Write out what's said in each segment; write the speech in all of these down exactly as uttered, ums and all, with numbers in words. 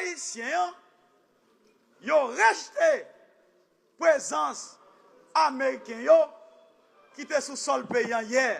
Ayisyen an, yo rejte prezans Ameriken yo ki te sou sòl peyi an yè.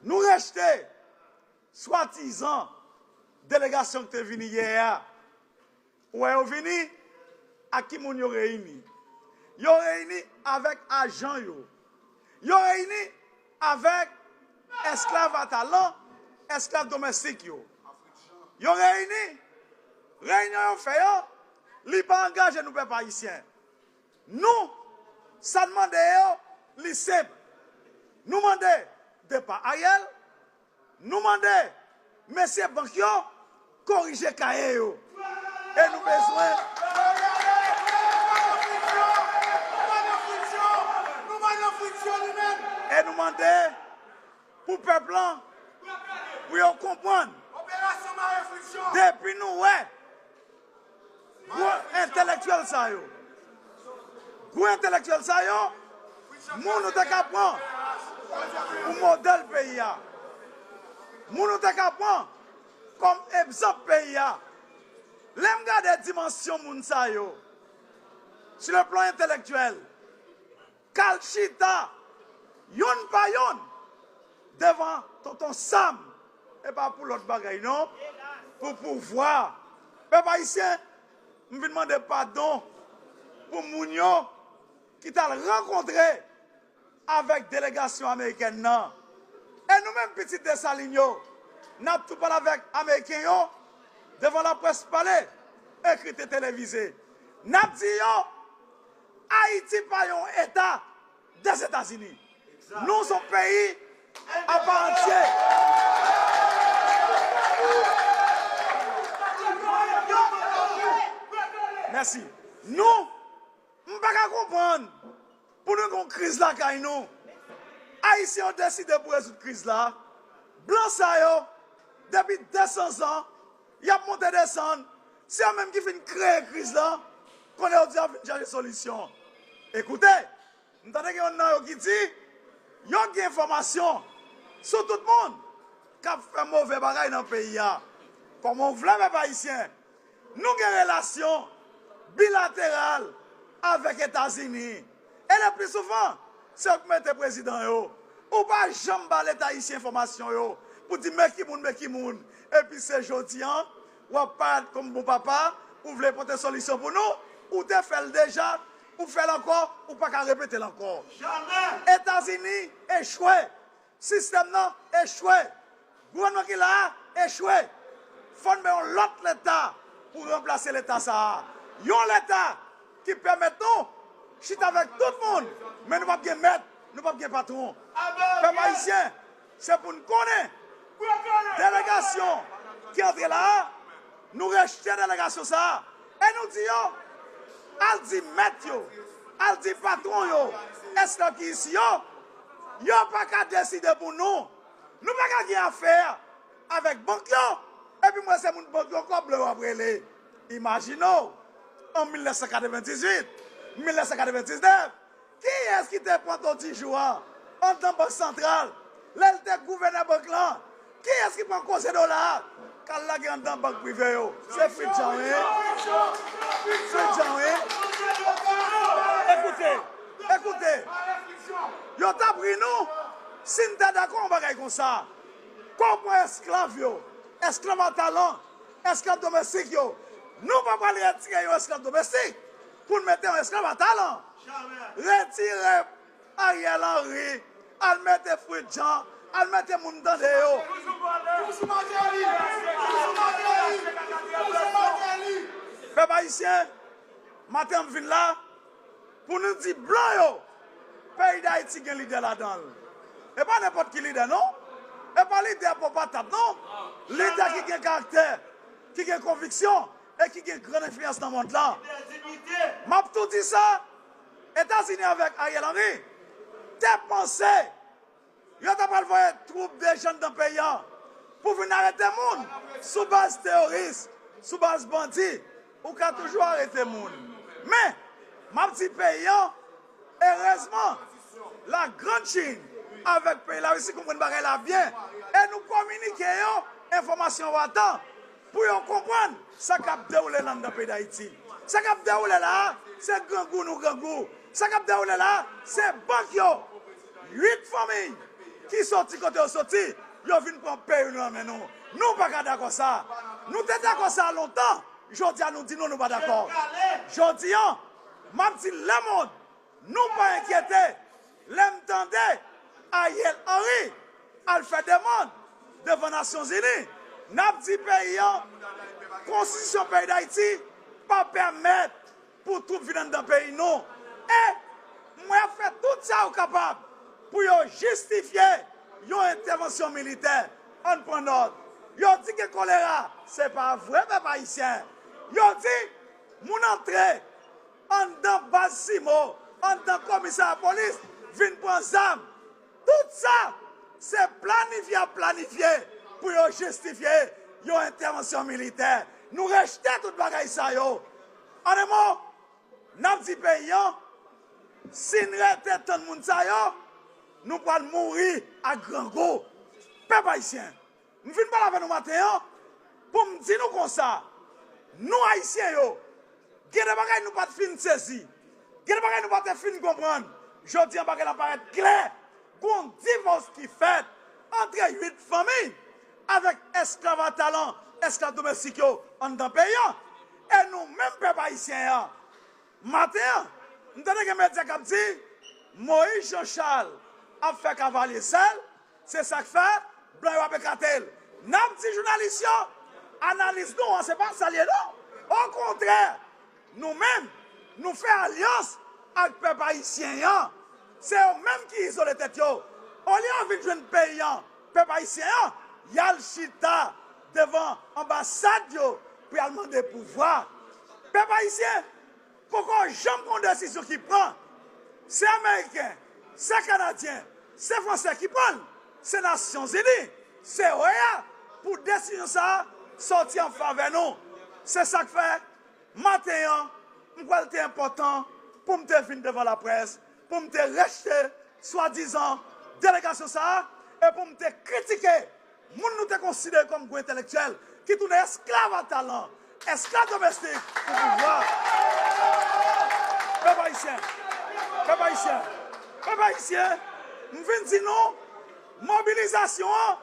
Nou rejte swadizan delegasyon ki te vini yè a. Ou wè yo vini, ak ki moun yo reyini? Yo reyini avèk ajan yo. Yo reyini avèk esklav atalan, esklav domestik yo. Yo reyini, reyinyon yo fè yo, li pa angaje nou pèp ayisyen. Nou, sa n mande yo, li senp. Nou mande depa Ariel, nou mande mesye bank yo korije kaye yo. E nou bezwen e nou mande pou pèp lan, pou yo konprann, depi nou wè gwo entelektyèl sa yo, gwo entelektyèl sa yo, moun nou te ka pran pou modèl peyi a, moun nou te ka pran kòm egzanp peyi a. Lè m gade dimansyon moun sa yo, sur le plan intellectuel, k al chita yonn pa yonn devan Tonton Sam, e pa pou lòt bagay non, pou pouvwa. Pèp ayisyen, m vin mande padon pou moun yo ki t al rankontre avèk delegasyon amerikèn nan. E nou menm pitit Desalin yo, n ap tou pale avèk ameriken yo devan laprès pale, ekri te televize. N ap di yo, Ayiti pa yon eta Dèzetazini. Nou se yon peyi apa antye. Mèsi. Nou, m pa ka konprann pou nou gen yon kriz lakay nou. Ayisyen yo deside pou rezoud kriz la. Blan sa yo, depi de san zan, y ap monte desann. Se yo menm ki fin kreye kriz la. Kounye a yo di y ap vin chache solisyon. Ekoute, m tande gen yonn nan yo ki di yo gen enfòmasyon sou tout moun k ap fè move bagay nan peyi a. Kòman w vle, pèp ayisyen, nou gen relasyon bilateral avèk Etazini. E le pli souvan, se yo k mete prezidan yo. Ou pa janm ba Leta ayisyen enfòmasyon yo pou di men ki moun, men ki moun. Epi se jodi a, w ap parèt kòm bon papa, ou vle pote solisyon pou nou, ou te fè l deja, ou fè l ankò, ou pa ka repete l ankò. Etazini echwe. Sistèm nan echwe. Gouvènman ki la a echwe. Fò n gen yon lòt leta pou ranplase leta sa a. Yon leta ki pèmèt nou chita avèk tout moun, men nou p ap gen mèt, nou p ap gen patwon. Pèp ayisyen, se pou n konnen delegasyon ki antre la a, nou rejte delegasyon sa a. E nou di yo, al di mèt yo, al di patwon yo, esklav ki isi yo, yo pa ka deside pou nou. Nou pa ka gen afè avèk bank yo, epi m wè se moun bank yo kòb blan yo ap rele. Imajine w, an mil nèf san katrevendizuit, mil nèf san katrevendiznèf, kiyès ki te pran Toddy Joe a anndan Bank Santral, lè l te gouvènè bank lan? Kiyès ki pran koze dola a k al lage anndan bank prive yo? Se Fritz Jean wi. Fritz Jean wi. Ekoute, ekoute. Yo t ap ri nou si n ta dakò yon bagay konsa. Kòman esklav yo, esklav atalan, esklav domestik yo, nou pa pral retire yon esklav domestik pou n mete yon esklav atalan. Retire Ariel Henry, al mete Fritz Jean, al mete moun tande yo. Pèp ayisyen, maten an m vin la pou nou di blan yo, peyi Dayiti gen lidè ladan l. E pa nenpòt ki lidè non. E pa lidè po patat non. Lidè ki gen karaktè, ki gen konviksyon e ki gen grann enfliyans nan mond lan. M ap tou di sa, Etazini avèk Ariel Henry te panse yo ta pral voye twoup de jèn nan peyi a pou vin arete moun sou baz teworis, sou baz bandi. Ou ka toujou arete moun. Men, m ap di peyi a, erezman, la Grande Chine avèk peyi Larisi konprann bagay la byen e nou kominike yo enfòmasyon yo atan. pou yo konprann sa k ap dewoule la anndan peyi Dayiti. Sa k ap dewoule la a, se grangou nou grangou. Sa k ap dewoule la a, se bank yo. Uit fanmi ki soti kote yo soti, yo vin pran peyi nou nan men nou. Nou pa ka dakò sa. Nou te dakò sa lontan. Jodi a, nou di nou, nou pa dakò. Jodi a, m ap di lemonn, nou pa enkyete lè m tande Ariel Henry al fè demann devan Nasyonzini. N ap di peyi an, konstitisyon peyi Dayiti pa pèmèt pou twoup vin anndan peyi nou. E mwen ap fè tout sa yo kapab pou yo jistifye yon entèvansyon militè. Ann pran nòt. Yo di gen kolera. Se pa vre, pèp ayisyen. Yo di moun antre anndan baz simo, anndan komisarya polis, vin pran zam. Tout sa, se planifye y ap planifye pou yo jistifye yon entèvansyon militè. Nou rejte tout bagay sa yo. An de mo, n ap di peyi an, si n rete tann moun sa yo, nou pral mouri ak grangou. Pèp ayisyen, m vin pale avè nou maten an pou m di nou konsa, nou Ayisyen yo, gen de bagay nou pa t fin sezi, gen de bagay nou pa te fin konprann. Jodi an, bagay la parèt klè. Gon divòs ki fèt antre uit fanmi avèk esklav atalan, esklav domestik yo anndan peyi an. E nou menm pèp ayisyen an, maten an, m tande gen medya k ap di Moïse Jean Charles ap fè kavalye sèl, se sa k fè blan yo ap ekate l. N ap di jounalis yo, analiz nou an, se pa sa l ye non. Okontrè, nou menm, nou fè alyans ak pèp ayisyen an. Se yo menm ki izole tèt yo. Olye yo vin jwenn peyi an, pèp ayisyen an, y al chita devan anbasad yo pou y al mande pouvwa. Pèp ayisyen poko janm gon desizyon ki pran. Se Ameriken, se Kanadyen, se Fransè ki pran l, se Nasyonzini, se OEA, pou desizyon sa a sòti an favè nou. Se sa k fè, maten an, m kwè l te enpòtan pou m te vin devan laprès, pou m te rejte swadizan delegasyon sa a, e pou m te kritike moun nou te konsidere kòm gwo entèlektyèl ki tounen esklav atalan, esklav domestik pou pouvwa. Pèp ayisyen, pèp ayisyen, pèp ayisyen, m vin di nou, mobilizasyon an,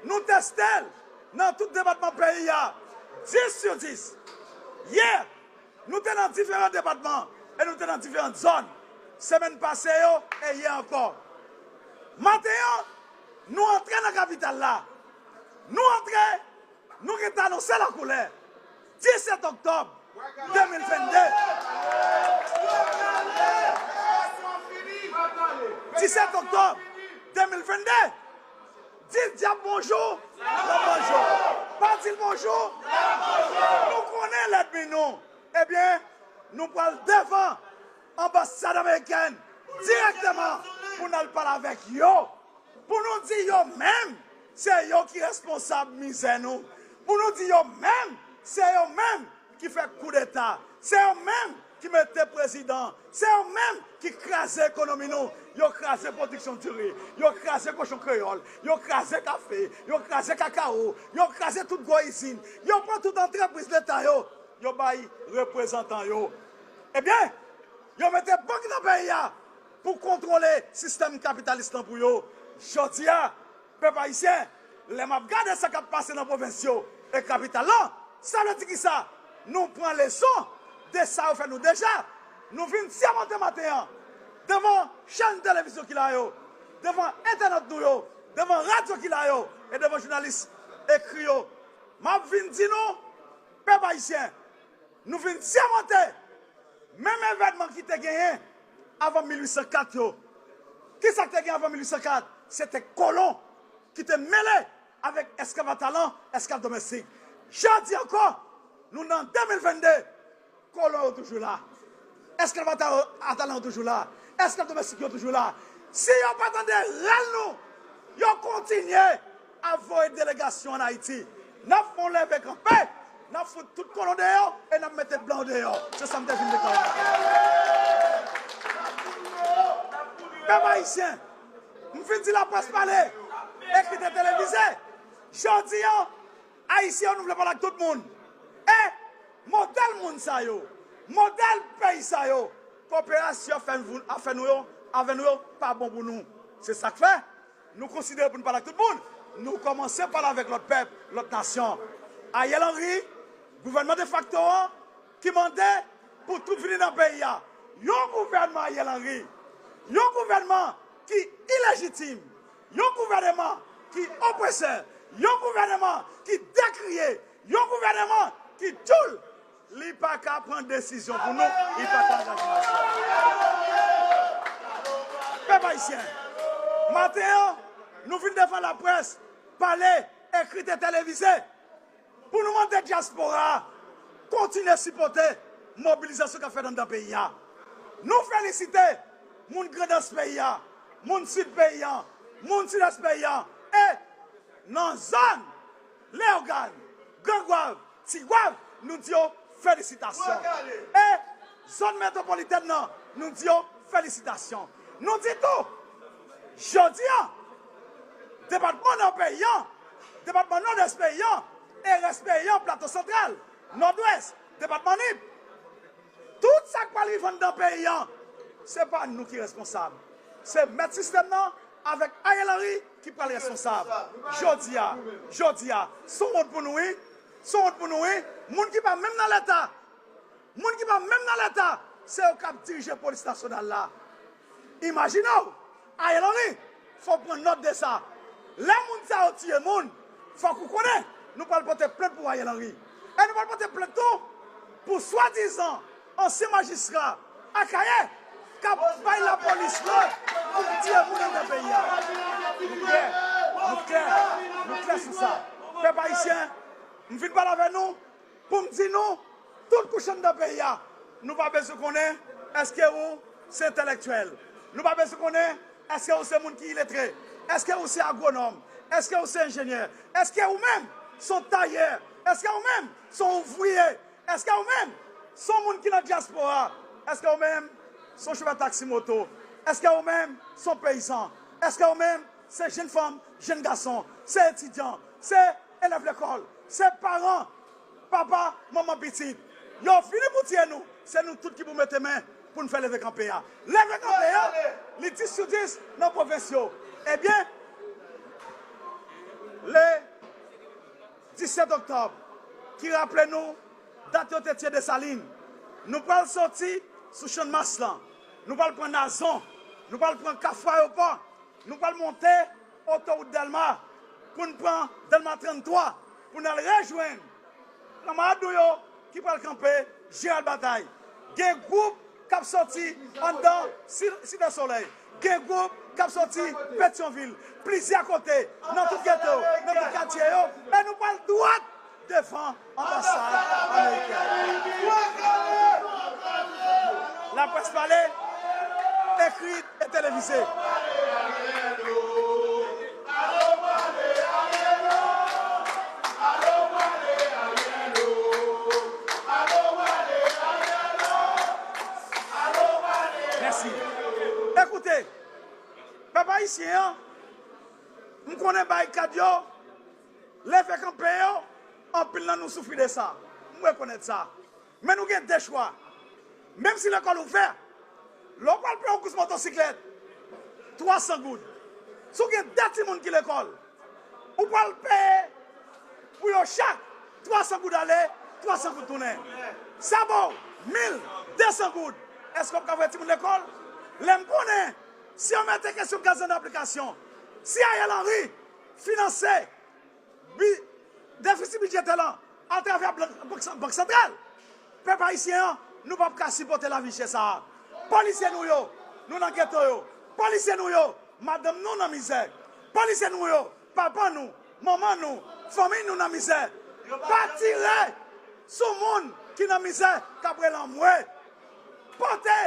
nou teste l nan tout depatman peyi a, dis sou dis. Yè, nou te nan diferan depatman e nou te nan diferan zòn. Semèn pase yo e yè ankò. Maten an, nou antre nan kapital la. Nou antre, nou gentan anonse lakoulè. Disèt òktòb de mil vennde. Disèt òktòb de mil vennde. Di dyab bonjou, l ap manje w. Pa di l bonjou, l ap manje w. Nou konnen lènmi nou. Ebyen, nou pral devan anbasad amerikèn dirèkteman pou n al pale avèk yo. Pou nou di yo menm, se yo ki responsab mizè nou. Pou nou di yo menm, se yo menm ki fè koudeta. Se yo menm ki mete prezidan. Se yo menm ki kraze ekonomi nou. Yo kraze pwodiksyon diri. Yo kraze kochon kreyòl. Yo kraze kafe. Yo kraze kakawo. Yo kraze tout gwo izin. Yo pran tout antrepriz leta yo. Yo bay reprezantan yo. Ebyen, yo mete bank nan peyi a pou kontwole sistèm kapitalis lan pou yo. Jodi a, pèp ayisyen, lè m ap gade sa k ap pase nan pwovens yo e kapital lan, sa vle di kisa? Nou pran leson de sa yo fè nou deja. Nou vin sèmante maten an, devan chèn televizyon ki la yo, devan entènòt nou yo, devan radyo ki la yo, e devan jounalis ekri yo. M ap vin di nou, pèp ayisyen, nou vin sèmante menm evènman ki te genyen avan mil uit san kat yo. Kisa k te gen avan mil uit san kat? Se te kolon ki te mele avèk esklav atalan, esklav domestik. Jodi ankò, nou nan de mil vennde, kolon yo toujou la. Esklav ata-, atalan yo toujou la. Esklav domestik yo toujou la. Si yo pa tande rèl nou, yo kontinye ap voye delegasyon ann Ayiti. N ap fè yon leve kanpe, n ap fout tout kolon deyò e n ap mete blan yo deyò. Se sa m te vin deklare. Pèp ayisyen, m fin di laprès pale, ekri te televize. Jodi an, Ayisyen yo, nou vle pale ak tout moun. E modèl moun sa yo, modèl peyi sa yo, koperasyon ap fè nou, ap fè nou yo, avè nou yo, pa bon pou nou. Se sa k fè, nou konsidere pou nou pale ak tout moun. Nou kòmanse pale avèk lòt pèp, lòt nasyon. Ariel Henry, gouvènman defakto an, ki mande pou twoup vini nan peyi a. Yon gouvènman Ariel Henry, yon gouvènman ki ilejitim, yon gouvènman ki opresè, yon gouvènman ki dekriye, yon gouvènman ki tchoul, li pa ka pran desizyon pou nou, li pa ka angaje nasyon. Pèp ayisyen, maten an, nou vin devan laprès, pale, ekri, televize, pou nou mande dyaspora a kontinye sipòte mobilizasyon k ap fèt anndan peyi a. Nou felisite moun Grandans peyi a, moun Sid peyi a, moun Sidès peyi a, e nan zòn Leyogàn, Gran Gwav, Ti Gwav, nou di yo felisitasyon. E zòn metwopolitèn nan, nou di yo felisitasyon. Nou di tou, jodi a, depatman Nò peyi a, depatman Nòdès peyi a, e rès peyi a, Plato Santral, Nòdwès, depatman Nip, tout sa k pral rive anndan peyi a, se pa nou ki responsab. Se mèt sistèm nan avèk Ariel Henry ki pral responsab. Jodi a, jodi a, se yon wont pou nou, wi. Se yon wont pou nou, wi. Moun ki pa menm nan Leta, moun ki pa menm nan Leta, se yo k ap dirije polis nasyonal la. Imajine w, Ariel Henry, fò w pran nòt de sa. Lè moun sa yo tiye moun, fòk ou konnen, nou pral pote plent pou Ariel Henry. E nou pral pote plent tou pou swadizan ansyen majistra Akayè k ap bay lapolis lòd pou tiye moun anndan peyi a. Nou klè, nou klè, nou klè sou sa. Pèp ayisyen, m vin pale avè nou, pou m di nou, tout kouch anndan peyi a, nou pa bezwen konnen èske ou se entèlektyèl. Nou pa bezwen konnen èske ou se moun ki iletre. Èske ou se agwonòm? Èske ou se enjenyè? Èske ou menm se yon tayè? Èske ou menm se yon ouvriye? Èske ou menm se yon moun ki nan dyaspora? Èske ou menm se yon chofè taksi moto? Èske ou menm se yon peyizan? Èske ou menm se jenn fanm, jenn gason, se etidyan, se elèv lekòl, se paran, papa, manman, pitit. Yo vini pou tiye nou, se nou tout ki pou mete men pou n fè leve kanpe a. Leve kanpe a, li dis sou dis nan pwovens yo. Ebyen, le disèt oktòb, ki raple nou dat yo te tiye Desalin. Nou pral soti sou Channmas lan. Nou pral pran Nazon. Nou pral pran Kafou Ayewopò. Nou pral monte otowout Dèlma pou n pran Dèlma tranntwa pou n al rejwenn kanmarad nou yo ki pral kanpe Jeral Batay. Gen gwoup k ap soti anndan Si-, Site Solèy. Gen gwoup k ap soti Petyonvil. Plizyè kote, nan tout geto, nan tout katye yo. E nou pral dwat devan anbasad amerikèn. Laprès pale, ekri e televize. Mèsi. Ekoute, pèp ayisyen an, m konnen barikad yo, leve kanpe yo, anpil nan nou soufri de sa. M rekonèt sa. Men nou gen de chwa. Menm si lekòl ouvè, lè w pral peye yon kous motosiklèt, twa san goud. Si w gen de timoun ki lekòl, ou pral peye pou yo chak twa san goud ale, twa san goud tounen. Sa ba w mil de san goud. Èske w ap ka voye timoun lekòl? Lè m konnen, si yo mete kesyon gaz an aplikasyon, si Ariel Henry finanse bi-, defisi bidjetè lan atravè blan-, bank, bank santral, pèp ayisyen an, nou p ap ka sipòte lavi chè sa a. Polisye nou yo, nou nan geto yo. Polisye nou yo, madanm nou nan mizè. Polisye nou yo, papa nou, manman nou, fanmi nou nan mizè. Pa tire sou moun ki nan mizè k ap rele anmwe. Pote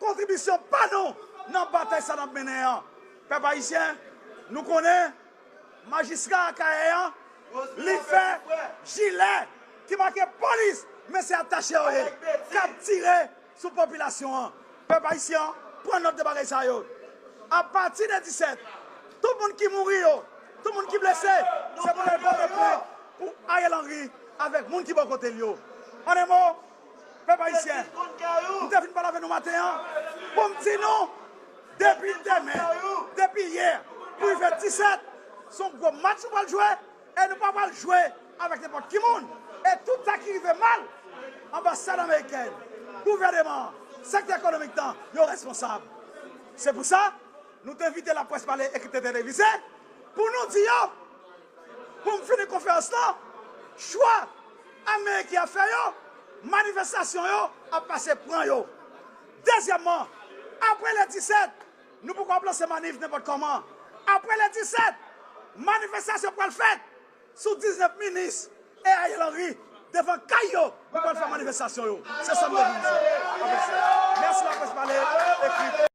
kontribisyon pa nou nan batay sa n ap mennen an. Pèp ayisyen, nou konnen majistra Akayè an, li fè jilè ki make polis, men se atache yo ye, k ap tire sou popilasyon an. Pèp ayisyen an, pran nòt de bagay sa yo. Apati de disèt, tout moun ki mouri yo, tout moun ki blese, se pou yo pote plent Ariel Henry avèk moun ki bò kote l yo. An en mo, pèp ayisyen, m te vin pale avè nou maten an pou m di nou, depi demen, depi yè, pou rive disèt, se yon gwo match nou pral jwe, e nou pa pral jwe avèk nenpòt ki moun. E tout sa ki rive mal, anbasad amerikèn, gouvèneman, sektè ekonomik lan, yo responsab. Se pou sa, nou te envite Laprès Pale ekri Tete Televize pou nou di yo, pou m fini konferans lan, chwa Ameriken ap fè yo, manifestasyon yo ap pase pran yo. Dezyèmman, apre le disèt, nou poko ap lanse manif nenpòt kòman. Apre le disèt, manifestasyon pral fèt sou diznèf minis e Ariel Henry devan kay yo, nou pral fè manifestasyon yo. Se sa m te vin di. Mèsi. Mèsi Laprès Pale, ekri.